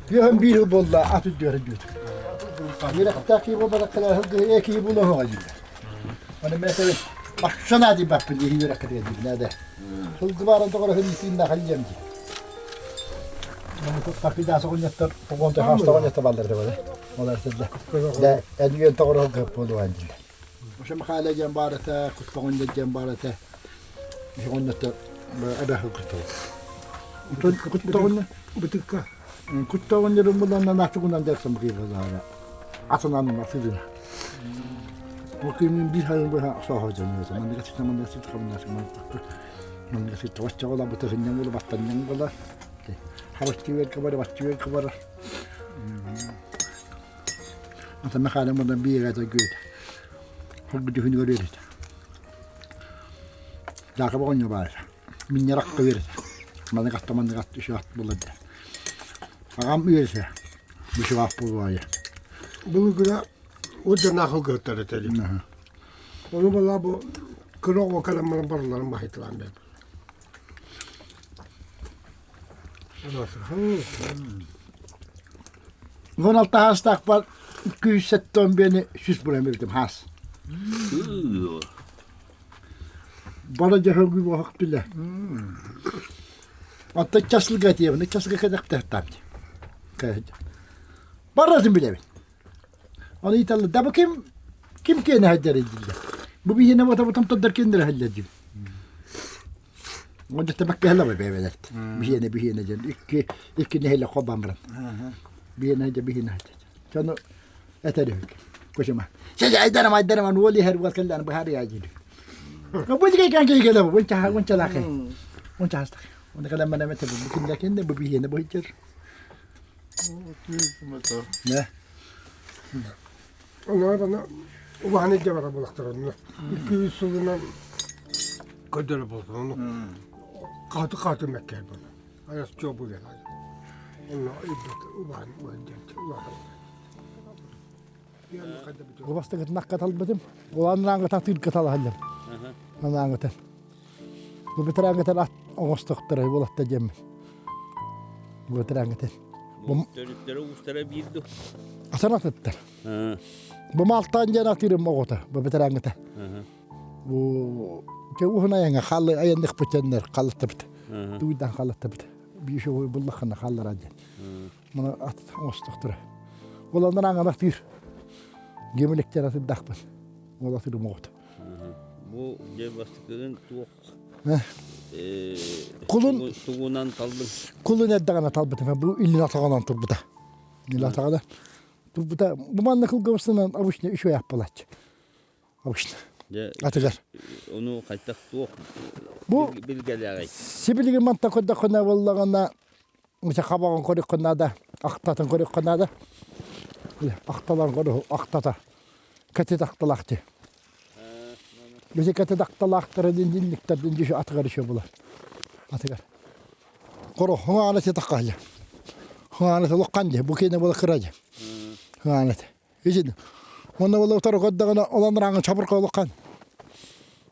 Түөһүн биир сыл буолла, ат үрдүгэр үрдүбүт. Үөрэхтээх киһи буолбатаххына, сылгы киһи буолуоҕа дииллэр. Аны мен этэбин, бахшана диэбэппин дии үөрэххэ диэбин ээ. Сылгы баарын тоҕо хыннытыынна халлиам дии. Такыйдаасы оҕонньоттор оҕонто хааста оҕонньотто баллар да бары. Олар сылда. Да эн тоҕор гып буолуон дииллэр. Ошо Михаила диэн баар этэ, Куттаҕын диэн баар этэ. Оҕонньоттор эбэ сылгыттар. Куттаҕын Бытыкка. Куттаҕын дьэрин буланна натыгынан дэрсем кыйгылаара. Атынан атыдына. Бу күнүн биир хайын быһа соһо дьонуота. Манныга ситэ манныга ситэ хамна манныга манныга ситэ оччоҕола бытыгынньаҥ була баттанньаҥ була. Хараччы кыбар баччы кыбар. Ата Михаил муна биир это гүөт. Хоргу дьүһүн көрүөр этэ. Жаакап оҕонньор баар этэ. Минньаракка үөрэтэ. Маннык атта маннык ат үчүгэй ат буолар дии. Аҕам үөрэтэ. Үчүгэй ат буолуо Былыргыга уордьаннаах ылгыһыттар этэ дии. Ону балаа бу кыра оҕо кэлэн баран барыларын баһыйталаан биэрбит. Вон алта хаастаахпар күүс сэттон биэни сүс буран бибитим хаас. Бара дьаһалгы буохак биле. Отто часлыга тиэбин, часлыга кэдэхтэхтаам. Баратын билэбин. Оны италла да бу ким ким киэнэ хаддары диллер. Бу биһиэнэ бота бутам тоддар киэннere халлар дим. Онда табакка хала бэбэлэрт. Биһиэнэ биһиэнэ дьэн икки икки нэһилэ хобан баран. Биһиэнэ дьэ биһиэнэ. Сону этэр Кошема. Сэ айдарам айдарам уол иһэр уол кэллэн быһаарыйа диир. Бу дигэй кэн кей келе бу онча онча лаке. Онча хастак. Оны кэлэн мене мете бу кинде кенде бу биһиэнэ бу хиджер. Не. Ону улахан илдьэ барар буолахтар онно. 200 сылынан көрдөрөр буолтун. Ону хааты хааты мэккэ буолар. Айас чуо буолар. Онно улахан улахан Бастакытын талбытым. Улааннаангыта тыырга талаһаллар. Анаангытын. Бу бытыраангытын ат оҥостохторой буолатта диэммин. Бу бытыраангытын. Төрүттэрэ уустара биир ду. Асан атыттар. Бу малтан диэн атыырым оҕото бу бытыраангыта. Бу те уһун айанга халы айанныхпытеннер халыттабыт. Туйдан халыттабыт. Биир буллахына халлара диэн. Маны ат оҥостохторо. Ол аннан аҥалах тыыр. Гемелектер атырдахпын. Ол атырым оҕото. Бу дьэ бастакыгын туох Кулун тугунан талдың? Кулун эрдэҕинэ талбытым. Бу илин атаҕынан турбута. Илин атаҕына турбута. Бу манна кылгабысынан обычно үчүгэй аппалааччы. Обычно. Атыгар. Ону хайтах туох Бу билгэлээҕий? сибилигин манта көрдөххүнэ буоллаҕына муча хабаҕын көрүөххэ наада, ахтатын көрүөххэ наада. Ахталан көрү ахтата. Кэтит ахталаах дии. Бisi кэтит ахталаахтара дин динниктер дин дьүшү атыгар үчү булар. Атыгар. Коро хыңаана те таккалла. Хыңаана те локкан дии. Бу кене була кыра дии. Хыңаана те. Исин. Онно була утары көрдөҕүнэ олон раҥы чабырка улахан.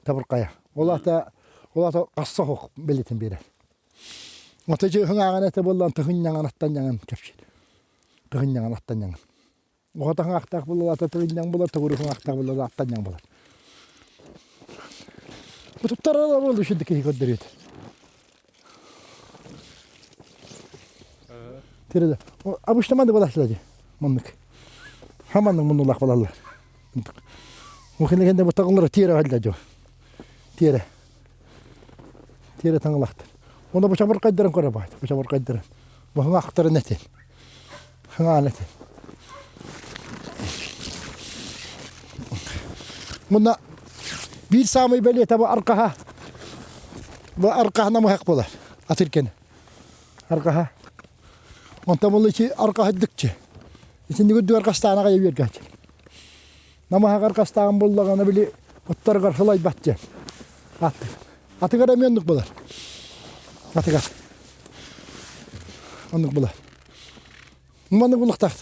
Чабыркая. Ол ата ол ата асса хох билетин берер. Ата жыһын ааҕан этэ буоллан тыһын аттан ньаҥан кэпсиир. Тыһын ньаҥан аттан ньаҥан. Оҕо таһын буолла ата тыһын ньаҥ буолар, төгүрүк ахтаах буолла аттан ньаҥ буолар. Бу туттарара буолду шүдді киһи көрдөрүөт. Тиреде. Обычно манды балашлады. Маннык. Хаманның мунулах балалар. Мухинегенде бу тагыллара тире халда жо. Тире. Тире таңылахтыр. Оны бу чабыр кайдырын көрө баат. Бу чабыр кайдырын. Бу хыңахтарын этин. Хыңаан этин. Муна бир самый бэлиэтэ бу аркаха. Бу аркаһына мыһах болар. Атыркен. Аркаха. Онтон бұл ичи аркаһыддыкчы. Итинник үрдүгэр аркастаан аҕай үөргээччи. Намаһаҕа аркастаан буллаҕына били оттарыгар сылайбат диэн. Аттык. Атыгар эмиэ оннук буолар. Атыгар. Оннук буолар. Маннык булуктаах.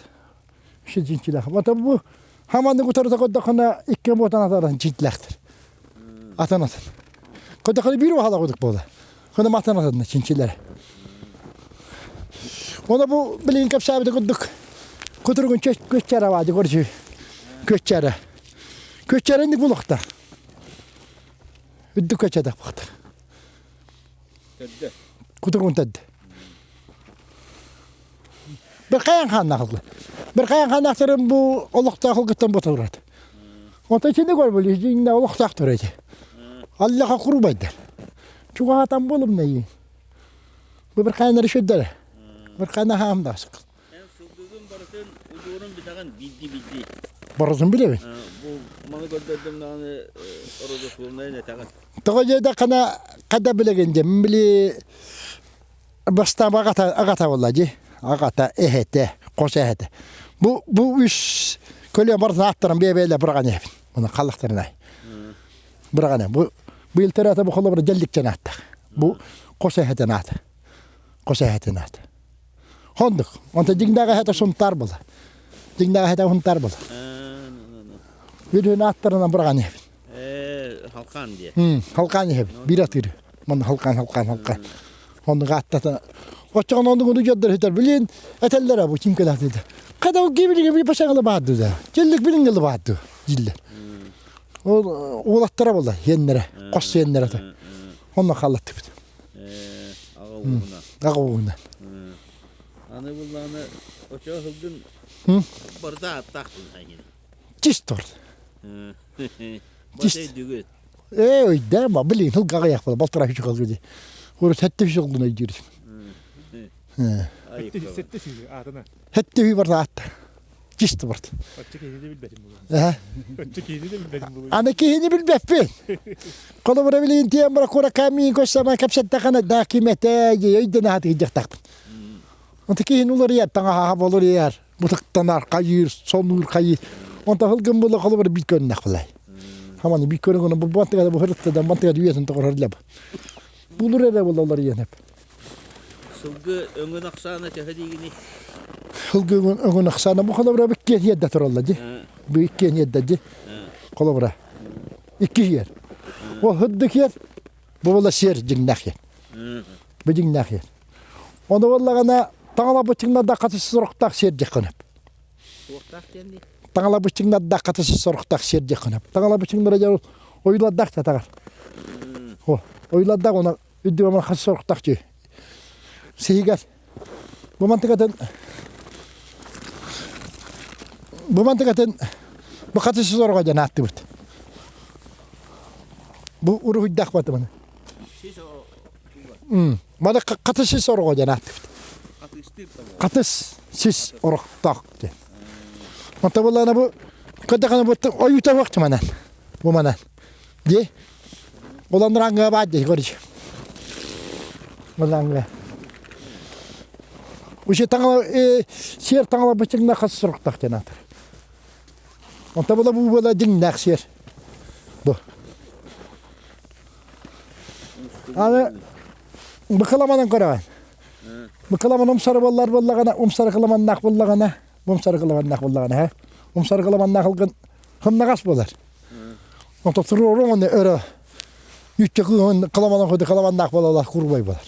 Үше чинчилээх. Вата бу хаманнык утарыта көрдөххүнэ икки буотан атаран чинчилээхтэр. Атан атын. Көрдөххүнэ биир баһалаах удук буолар. Хына матан атынна чинчилэр. Оны бу билигин кэпсээбити курдук кутуругун көччәрэ баады көрсүү. Көччәрэ. Көччәрэ инник булуохта. Үрдүк көччәдэх бахта. Төрдө. Кутуругун төрдө. Bir хайан хааннаахылла. Bir хайан хааннаахтарын бу олохтоох ылгыттан ботурат. Онтон итини көрбүл дьиҥнэ олохтоохтор эти. Аллаха курубайдар. Чугаһатан буолум нэйи. Бу bir хайаннары шүддэрэ. Bir хайана хаамдаасык. Эн сылгыгын барытын удуорун бүтэҕин бидди-бидди. Барытын билэбин. Бу маны көрдөрдүм даҕаны родословнайын этэҕин. Тоҕо диэтэххинэ хада билэгин дьэ били бастаан аҕата аҕата буолла дии аҕата эһэтэ хос эһэтэ бу бу үс көлүө барытын ааттарын бэйэ-бэйэлэр быраҕан иһэбин муну халлахтарынай быраҕан бу быйыл төрөөтө бу холобура дьэлликчэн ааттаах бу хос эһэтин аата хос эһэтин аата хондук онто дьиҥнээх эһэтэ сунтаар буолар дьиҥнээх эһэтэ сунтаар буолар бүтүн ааттарынан быраҕан иһэбин Халкаан диye. Халкаан иһэбин. Биир атыыры. Манна халкаан, халкаан, халкаан. Оннук ааттата. Оччоҕун оннук уну дьоннор этэр. Билин этэллэр бу ким кэлэхтиде. Kada o гибилиге bir başaňyly баады да. Келлик билиңгили баады диллер. Ол уолаттара буолла иэннэрэ, хос иэннэрэ та. Онно халлаттыбыт. Аҕа ууһуна. Аҕа ууһуна. Аны буллааны очо сылдын барыта аттаахтын хайгин. Чис торт. Чис. Ээ өйдөм, блин, хылгаҕыйах була, балтараа үчү халгы дии. Урут сэттэ үс олгун өйдүүр. Сэттэ сүүрү аатына. Сэттэ үһү барда аатта. Чисто барда. Оччо киһини де билбэтим булуон. Оччо киһини де билбэтим булуон. Аны киһини билбэппин. Холобура билигин тиийэн бара куоракка миин көссөмөн кэпсэттэххинэ да ким этэ өйдөнө сатыырдьахтаахпын. Онто киһини уларыйар, таҥаһа болуруйар. Бутуктанар, хайыыр, сонуур, хайыыр. Онтон сылгым була холобур биир көрүннэх булай. Хаманы биир көрүҥүнэн бу бантыга бу хырыттыдан бантыга үйэтин тоҕорор лэб. Булур эрэ булалар иэнэп. Сылгы өҥүн ахсаана төһө диигиний? Сылгы өҥүн ахсаана бу холобура бу икки иэрдэ туралла ди. Бу икки иэрдэ ди. Холобура. Икки иэр. Ол хырдык иэр, бу була сиэр дьиҥнээх иэр. Бу дьиҥнээх иэр. Ону буоллаҕына таҥалабыччыҥнардахха сорохтоох сиэр диэххэ сөп. Суохтаах диэн дии. Таҥалабыччыҥнардахха сорохтоох сиэр диэххэ сөп. Таҥалабыччыҥнара дьэ ойуулардаах татаҕар. О, ойуулардаах уна үрдүгэр хас сорохтоох дии. Сиһигэр бу мантыкатын бу мантыкатын бу хаты сорого диэн ааттыбыт. Бу уруһуйдаах батыманы. Маны хатыс сис ороҕо диэн ааттыыбыт. Хатыс сис орохтоох диэн. Онто буоллаҕына бу көрдөххүнэ бу ойуута суох манан. Бу манан. Дии. Уланраҥҥа баар дии көрүч. Уланга. Уже таҥала сиэр таҥала бычыгна хас сороктаах диэн аатыр. Онто була бу буола дьиҥнээх сиэр. Бу. Аны быкыламанан көрөҕүн. Быкыламан умсары буоллар буоллаҕына, умсары кыламаннаах буоллаҕына, умсары кыламаннаах буоллаҕына, һэ, умсары кыламаннаах ылгын хымнаҕас буолар. Онто туруоруҥ оны өрө үччэ кыыһын кыламанан курдук кыламаннаах буолалар курбай буолар.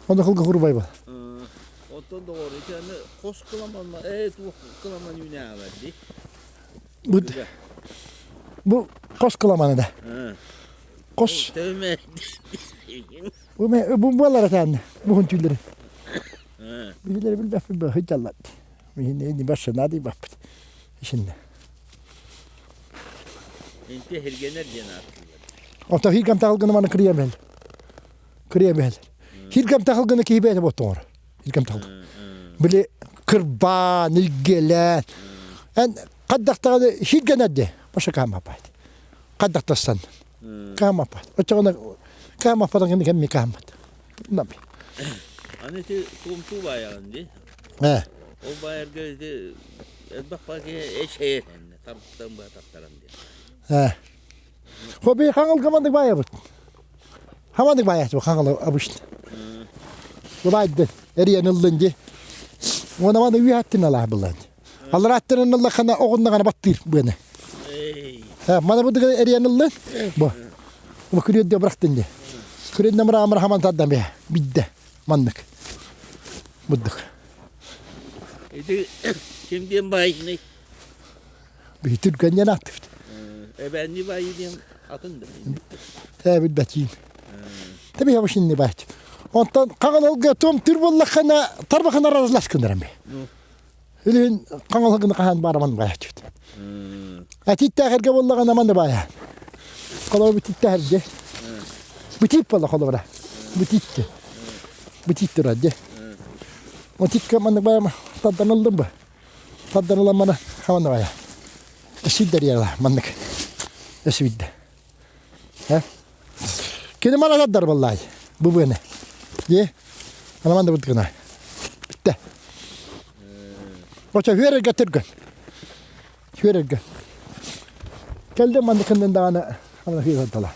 Онно кылга курбай буолар. Оттон доҕор, ити аны хос кыламанна, ээ туох кыламан үүнээҕэр дии. Бу, бу хос кыламаны да. Хос. Бу бу буолар этэн буһун түүллэри. Билер билбэппин бу хыдьаллар. Мин башына дийбаппыт. Ишинне. Инте хиргенер диэн ааттыылар. Ото хиргам тахылгына маны кырыйа бэл. Кырыйа бэл. Хиргам тахылгына киһи бэйэтэ боттоҥор. Хиргам тахылгы. Били кырбаан, илгэлээн. Эн Хайдахтаҕына сиргэнэр дии, баша каамаппат. Хайдахтастан каамаппат. Оччоҕуна каамаппатан кэннэ кэмми кааммат. Наби. Аны ити туомтуу баайаҕын дии. Ээ. Ол баайарга ити элбэх баайа эчэйэр тарбыттан быһа тартаран диэн. Ээ. Хоби хаҥыл командык баайабыт. Хамандык баайааччы хаҥыл обычно. Баайдын, эрийэн ыллын дии. Уонна маны үөһэттин алаа былаан. Алларааттан ыллаххына оҕуннаҕына баттыыр быаны. Мана бу эрийэн ыллын. Бу. Бу күрүөддэ бырахтын дии. Күрүөддэ мыраамыр хаман тардан бе. Бидде. Маннык. Буддук. Ити ким диэн баайыный? Биһи түргэн диэн ааттыбыт. Эбээнни баайы диэн атын да. Тэ билбэтиим. Тэби хабышынны баайт. Онтон хаҥалалга том түр буоллаххына тарбахын аралас гынарам. Илин хаҥалгын хаһан бараман баайчыт. Атиттээхэргэ буоллаҕына манна баайа. Холобур бититтээхэргэ. Битип буолла холобура. Бититти. Битит турар дьэ. Отикка маннык баайама тардан ыллым ба. Тардан ылан мана хаманна баайа. Өсүйдэр яла маннык. Өсүйдэ. Кини мана тардар баллаай. Бу быаны. Е. Ана манна бутгына. Битте. Оча үөрэргэ түргэн. Үөрэргэ. Кэлдим манныкыннын даҕаны ана хыыһырдала.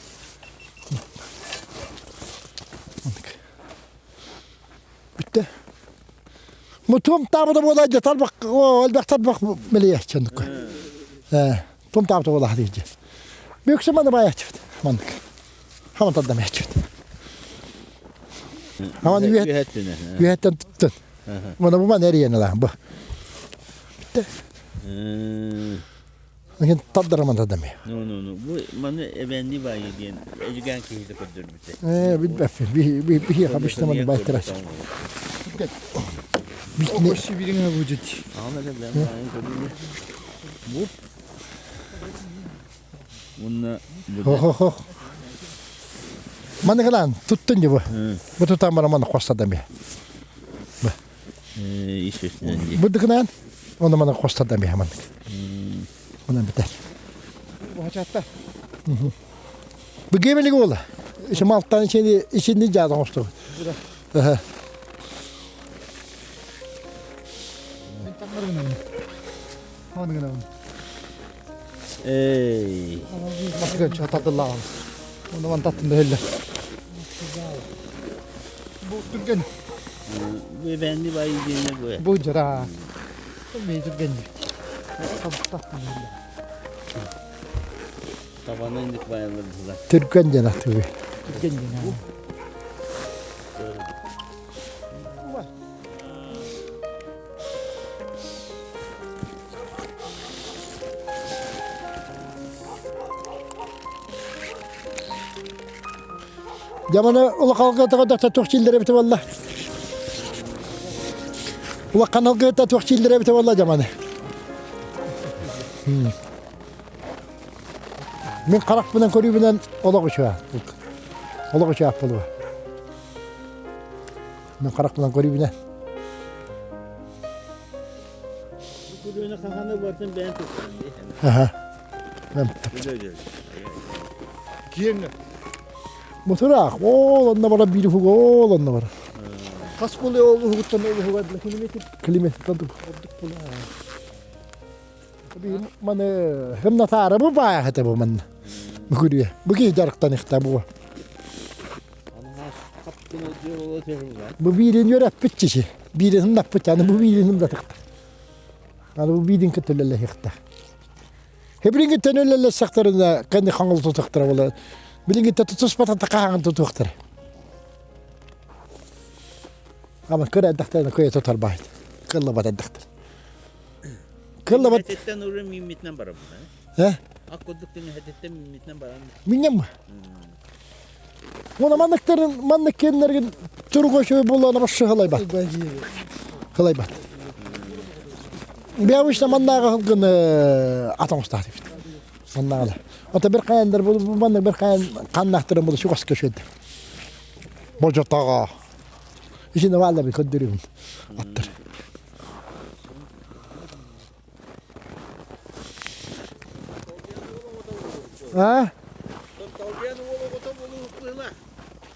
Бүттэ. Мутум таабыта буолаа дьэ тарбах элбэх тарбах мэлийээччи оннукка. Ээ, тум таабыта буолаа дии. Бүксү маны баайааччыбыт маннык. Хаман тардамааччыбыт. Хаман үөһэттэн туттун. Мана бу маны эрийэн ылаан бу. Бүттэ. Эн тардараман тардамай. Ну, ну, ну. Бу маны эбэнни баайы диэн эдьигээн киһитэ көрдөрбүтэ. Ээ, билбэппин. Биһиэхэ обычно маны баайтарар. Почти бириҥэ будет. Бу. Уонна Хо-хо-хо. Маны кылаан туттун дьэ бу. Бу тутан баран маны хостадам. Ис-үстүнэн Бу дыкынаан оны маны хостадам маннык. Онон битэр. Бачатта. Бу гемелик уола. Иши малтан ичини ичини жаадан хосту. Мен таммар гынамын. Ханы гынамын. Эй. Баскын чатадыллаҕын. Оны ман таттым да хелле. Бу түрген. Бу эбэнни баайы диэнэ бу. Бу жара. Мен түрген. Таттым хелле. Табаны индик баялар була. Түргэн диэн атыы. Түрген диэн. Дьаманы улахалга туох чиллер эбитэ буолла. Улаханалга туох чиллер эбитэ буолла дьаманы. Мин харахпынан көрүүбүнэн олох үчүгэй. Олох үчүгэй буолуо. Мин харахпынан көрүүбүнэн. Күрүөнэ хаханы бартын бэйэн туттан. Аха. Мен Киэҥ. Мутураах, ол онно бара биир уһуга, ол онно бара. Хас буолуо ол уһугуттан ол уһуга километр? Километр туг. Ордук буолуо. Маны хымнатаары бу баайа бу манна. Мүкүрүө. Бу киһи дьарыктаныхта бу. Бу биирин үөрэппит киһи. Биирин хымнаппыт, аны бу биирин хымнатыхта. Аны бу биирин кытта Хебрингиттен өлөллөссөхтөрүнэ кэнни хаҥыл тутуохтара буолар. Билингиттэ тутуспатата хаһаҥын тутуохтара. Ама кыра эрдэхтэринэ кыйа тутар баайт. Кыллыбат эрдэхтэр. Кыллыбат. Хэтиттэн уры миммитинэн барабын. Э? Ак курдук тин хэтиттэн миммитинэн баран. Миннем. Уна манныктарын маннык кеннерген туруга шөй буолана башы хылайбат. Хылайбат. Бэйэбишна маннааҕы сылгыны ат оҥостоох диэбит. Маннааҕы. Ото бир хайандар бу маннык бир хайан ханнаахтарын булу чугас көшөдө. Божотоҕо. Ишини баалла би көрдөрүбүн аттар. А?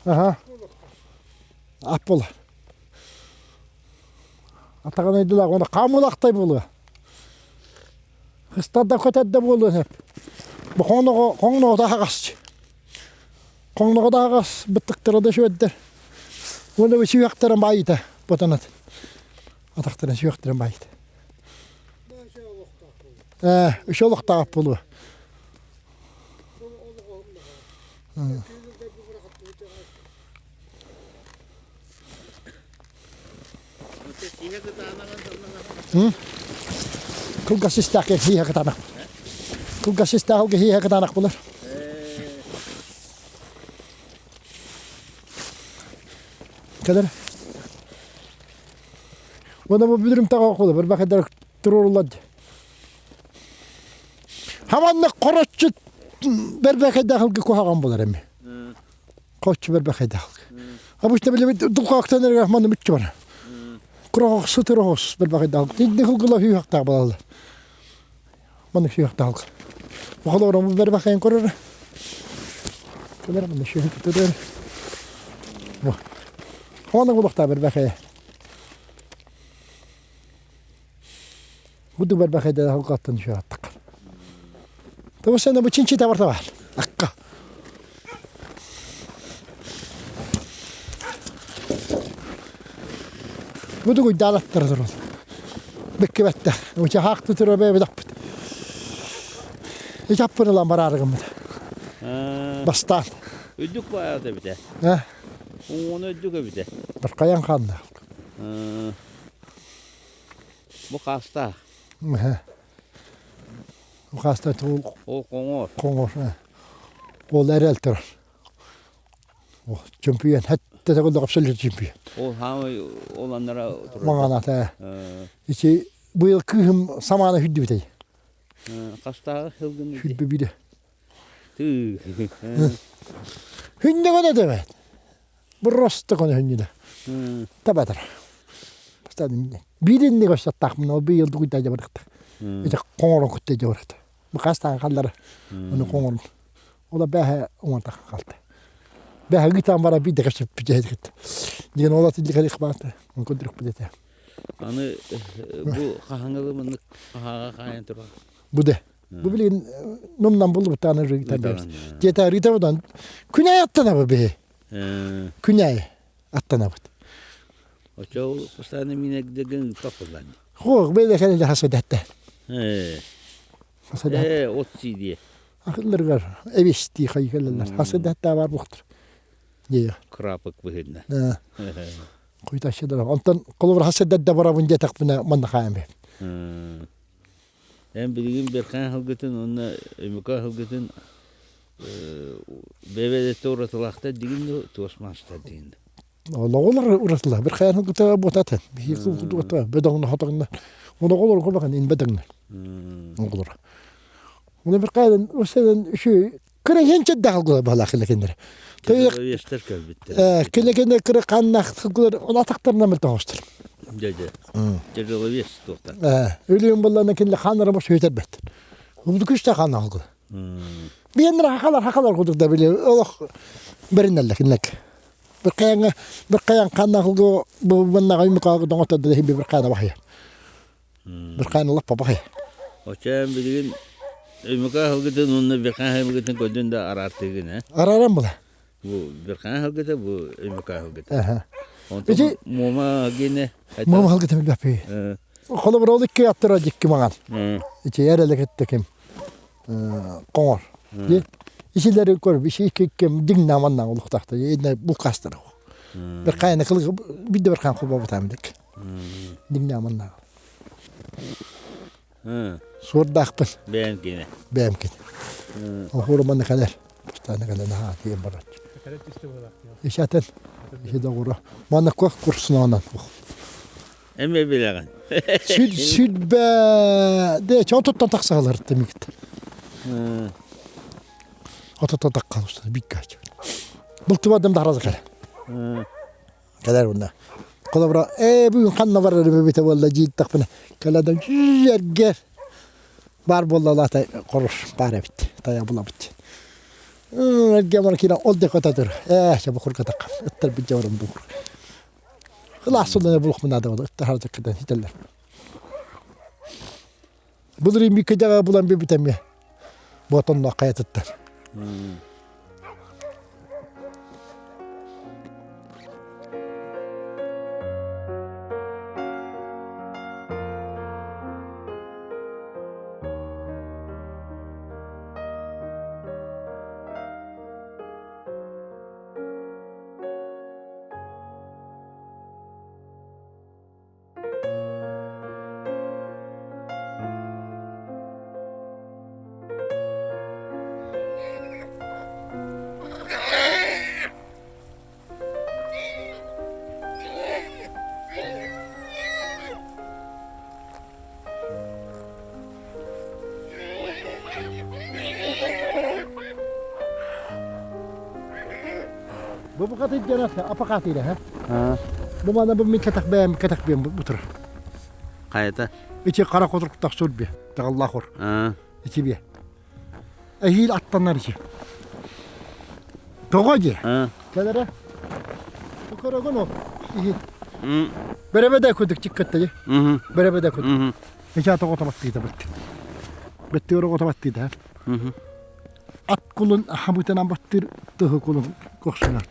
Аха. Ат буолар. Атаҕын өйдүлээх уонна хаамыылаахтай буолуо. Хыстарда көтөрдө буолуон сөп. Бу хоҥноҕо хоҥноҕо да аһаҕас. Хоҥноҕо да аһаҕас быттыктара да үчүгэйдэр. Уонна бу сүһүөхтэрин баайыыта ботанат. Атахтарын сүһүөхтэрин баайыыта. Ээ, үчүгэй олохтоох буолуо. Кылгас истээх киһи кытаанах. Кылгас истээх киһи кытаанах булар. Кэлэр. Уонна бу бүдүрүм таҕа окулу бір бакыдар турурулар. Хаманнык хороччу бэрбэкэйдээх ылгы куһаҕан булар эми. Хороччу бэрбэкэйдээх ылгы. Обычно билебит дулҕаахтан эрэ манна мүччү бар. Кураҕах сытыр оҕус бэрбэкэйдээх ылгы. Тинник ылгыла сүүһэхтээх балалар. Маннык сүүһэхтээх ылгы. Бухалором бу бэрбэкэйин көрөр. Кэлэр манна сүүһэ көтөрөр. Хоног булуохтаах бэрбэкэйэ. Буду барбахайда халгаттан түһэ аттак. Тобусена бу чинчи табар табар. Акка. Буду гуйдаалаттар турул. Биккибетте. Уча хаакты тура бэбедаппыт. Ичаппын ылан бараарыгыммыт. Бастаан. Үрдүк баайата эбитэ. Уҥуону үрдүк эбитэ. Баркайан хаанна. Бу хаастаах. Бу хаастаах тугул Ол хоҥор. Хоҥор. Ол эрэл турар. Чөмпүйэн хэтте төгүл абсолют чемпион. Ол хаамай ол аннара турар. Маҥаната. Ити быйыл кыыһым самаана хүддүбүтэй. Хастааҕы сылгын Хүдбү бире. Хүннэгэн этэбэт. Просто көнөһүннүлэ. Табатар. Бииринни көрсөттаахпын ол быйыл дугуйда дьабарыхта. Ити хоҥорон кутта дьабарыхта. Бу халлара ону хоҥорун. Ола бэһэ уонтах халта. Бэһэ гытан бара биир да кэпсэппит Диэн ола тилли баата. Он көдүрүк бит Аны бу хаһаңылы мыннык хаһаага хаайан турар. Бу де. Бу билигин номнан буллубуттааны рыгыта берс. Диэта рыгыта күнәй аттанабы биһи. Күнәй аттанабыт. Очо постоянно минегдеген ыыппаппыллан. Хуох бэйдэ кэлэ хасыдатта. Хасыдат. От сидие. Ахылларгар эбисти хайгаллар. Хасыдатта бар бухтар. Дие. Крапык быһынна. Куйташыдар. Онтон колобур хасыдатта барабын диэтахпына манна хаайан бе. Эн билигин Берхан сылгытын уонна Өмүкэ сылгытын бэйэ-бэйэлэртэн уратылаахтар дигин дуо, туос маастар дигин дуо? Оҕолор уратылар. Бір хайан сылгыта буотатын. Биһи сылгыта бөдөҥнө хотоҥно. Оҕолор курбахан ин бөдөҥнө. Оҕолор. Уна бір хайан өсөнөн үчү кыра хенче дагыл бала кыла Тежеловестер кэлбиттэр. Кыла кене кыра каннах сылгылар ол атактарына мөлтө оҕустар. Дьэ дьэ. Тяжеловес туохтар. Өлүөн боллана килле ханара бош өтөрбөт. Бу күстэ ханна алгы. Биэннер хакалар хакалар кудук да биле олох беринеллек иннек. Бір каяңа бір каяң ханна кылгы бу маннага юмукага доңота да химби бір каяна бахая. Бір каяна лаппа бахая. Очоон билигин Өмүкэ сылгытын уонна Берхан сылгытын көрдүн да араартыгын э? Араран була. Бу Берхан сылгыта, бу Өмүкэ сылгыта. Онтон Муома гине Муома сылгыта билбэппи. Холобур ол икки аттара дикки маҥан. Ичи эрэлек ким коҥор. Исилери көр иши икки ким дигна манна улуктахта. Эдне булкастыр. Бир кайны кылы бидде бир кан кулба бутамдык. Дигна манна. Суордаахпын. Бэйэм киинэ. Бэйэм киинэ. Охууру манна кэлэр. Бастаана кэлэн наһаа тиийэн барааччы. Ишатын. Иши доҕура. Манна куох курсунаанан. Эмиэ билэҕин. Сүд сүдбэ де чоотуттан тахсагалар темикт. Ототтон таккан устан биккач. Бултубадым да харазы кэлэ. Кэлэр уонна холобура ээ бүгүн ханна барар эбитэ буолла дьииттэхпинэ кэлэн эргэр баар буолла лаата хоруш баар эбит тайа булабыт эргэ бар киирэн ол диэки көтө ээ чэ бу кургатахха ыттар билдьэ баран бу кылаас сыллана булуохпун наада буолла ыттар харатыккытан ситэллэр былырыын миккэдэҕэ булан биэрбитэ эмиэ буотонноох хайатыттан Бу букатын дьарас апакатыра ха. Бу мана бу мин кэтэх бэйэм кэтэх биэм бу тур. Хайата? Ичи кара котуруктах сур бе. Тагаллахур. Ичи бе. Эһиил аттанар ичи. Тоҕо дии? Кэлэрэ. Бу көрөгүн ол. Иһи. Бэрэбэдэ кудук чиккатта дии. Бэрэбэдэ кудук. Ича тоҕо табаттыыта бытты. Быттыыр оҕо табаттыыта. Ат кулун хамытынан баттыыр тыһы кулун кохсунат.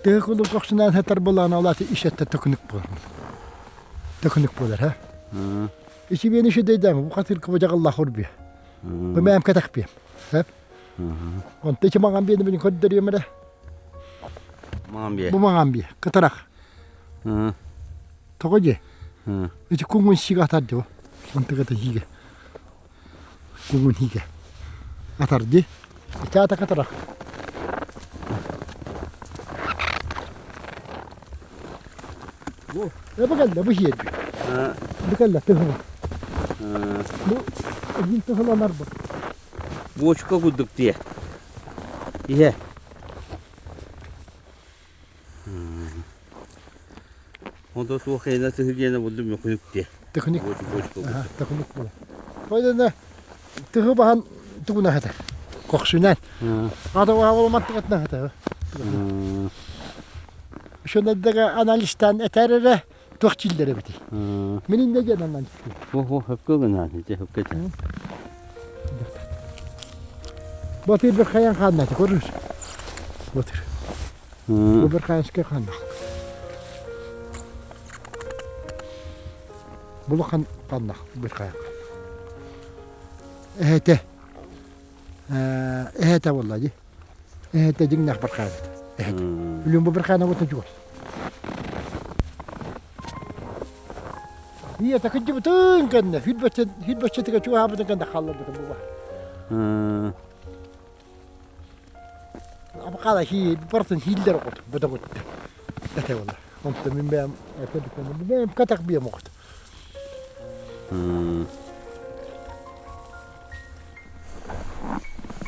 Тыһы кулун кохсунан хатар булаана олаты ишетте төкүнүк буолар. Төкүнүк буолар ha. Ичи бени шедейдәм, бу катыр кыбыжагылла хурби. Бу мәм катак би. Хеп. Онта ичи маңан биени бини көрдөрүөм эрэ. Маңан бие. Бу маңан бие. Кытарах. Тоҕо дии? Ити куҥун сигэ атар дии Онтугата сигэ. Куҥун сигэ. Атар дии. Ити ата катарах. Бу. Бу кэллэ, бу сиэрби. Бу кэллэ, тыһыла. Бу эһин тыһыланар бу. Буочука курдук дии. Иһэ. Онто суох эйнэ тыһы диэнэ булдум мөхүнүк диэ. Тыхыник. Тыхыник була. Ойдана тыһы баһан тугуна хата. Кохсунан. Ата уһаволоматтыгатна хата. Шонаддага анализтан этэрэрэ туох чиллere бити. Минин не диэн анализ. Хо хөпкө гына ити хөпкө. Батыр bir kayan kanna көрүс. Батыр. Бу bir kayanскай канна. Булахан канна bir каян. Эһэтэ. Эһэтэ буолла дии. Эһэтэ дьиҥнээх бір каан. Эһэтэ. Үлүм бу бір каана бутун чугас. Ийэтэ кырдьыбытын кэннэ, хүрбэччэтигэр чугаһаабытын кэннэ хаалларбытым бу баар. Абакаада хии барытын хииллэр оҕото бөдөҥүттэ этэ буолла. Онтон мин бэйэм этэ бэйэм кэтэх биэм оҕото.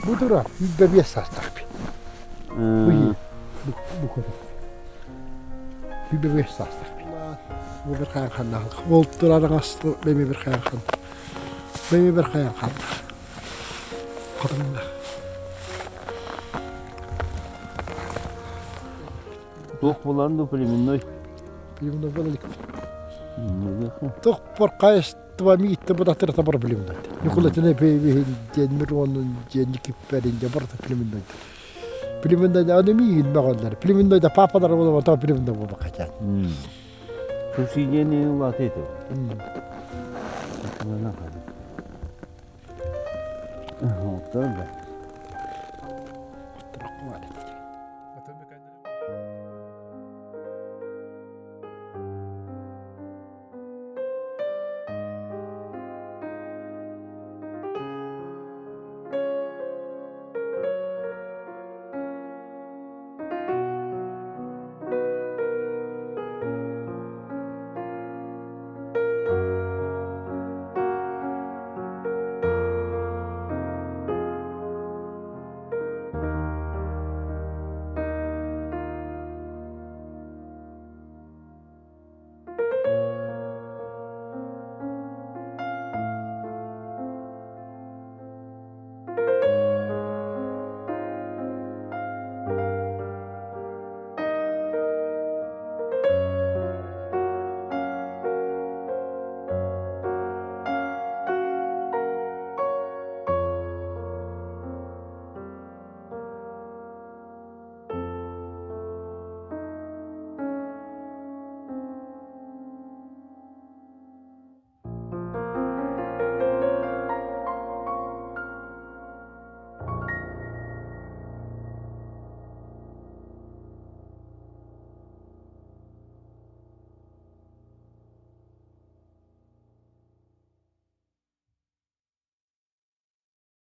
Бу тура 25 саастаах би. Бу бу көрө. 25 саастаах би. Бу bir хаан ханнаах. Ол турар бэми bir хаан хан. Бэми bir хаан ханнаах. Хотуннаах. Туох булан ду племенной? Племенной була Туох поркаайыстыба миитте бутатырата бар племенной. Ньукулатына пейбиһин диэн Миронун диэн Никипперин диэн барыта племенной. Племенной аны миигин мөҕөллөр. Племенной да папалар буолума то племенной буолбакка диэн. Субсидияны улаата этэ.